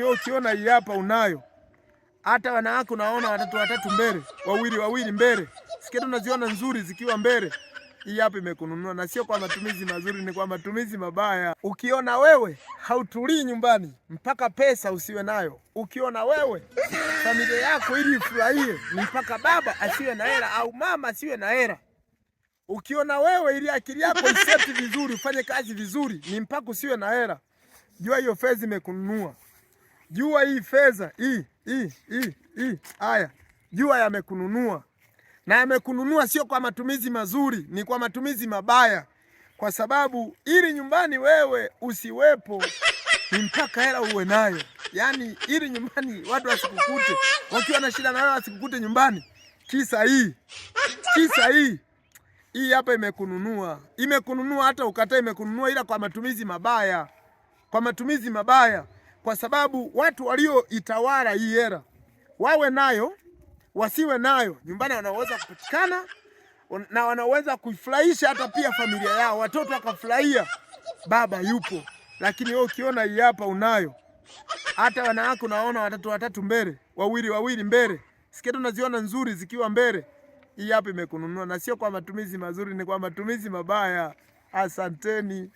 Wewe ukiona hii hapa unayo. Hata wanawake unaona watatu watatu mbele, wawili wawili mbele. Sketi unaziona nzuri zikiwa mbele. Hii hapa imekununua na sio kwa matumizi mazuri, ni kwa matumizi mabaya. Ukiona wewe hautulii nyumbani mpaka pesa usiwe nayo. Ukiona wewe familia yako ili ifurahie ni mpaka baba asiwe na hela au mama asiwe na hela. Ukiona wewe ili akili yako iseti vizuri, ufanye kazi vizuri, ni mpaka usiwe na hela. Jua hiyo fedha imekununua. Jua hii fedha hii hii hii hii, haya, jua yamekununua na yamekununua sio kwa matumizi mazuri, ni kwa matumizi mabaya, kwa sababu ili nyumbani wewe usiwepo ni mpaka hela uwe nayo. Yaani ili nyumbani watu wasikukute wakiwa na shida na wewe, wasikukute nyumbani, kisa hii, kisa hii hii hapa imekununua, imekununua hata ukatae, imekununua ila kwa matumizi mabaya, kwa matumizi mabaya, kwa sababu watu walioitawala hii hela wawe nayo wasiwe nayo nyumbani, wanaweza kupatikana na wanaweza kuifurahisha hata pia familia yao, watoto wakafurahia baba yupo. Lakini wewe ukiona hii hapa unayo, hata wanawake unaona watatu watatu mbele, wawili wawili mbele, sketi unaziona nzuri zikiwa mbele. Hii hapa imekununua na sio kwa matumizi mazuri, ni kwa matumizi mabaya. Asanteni.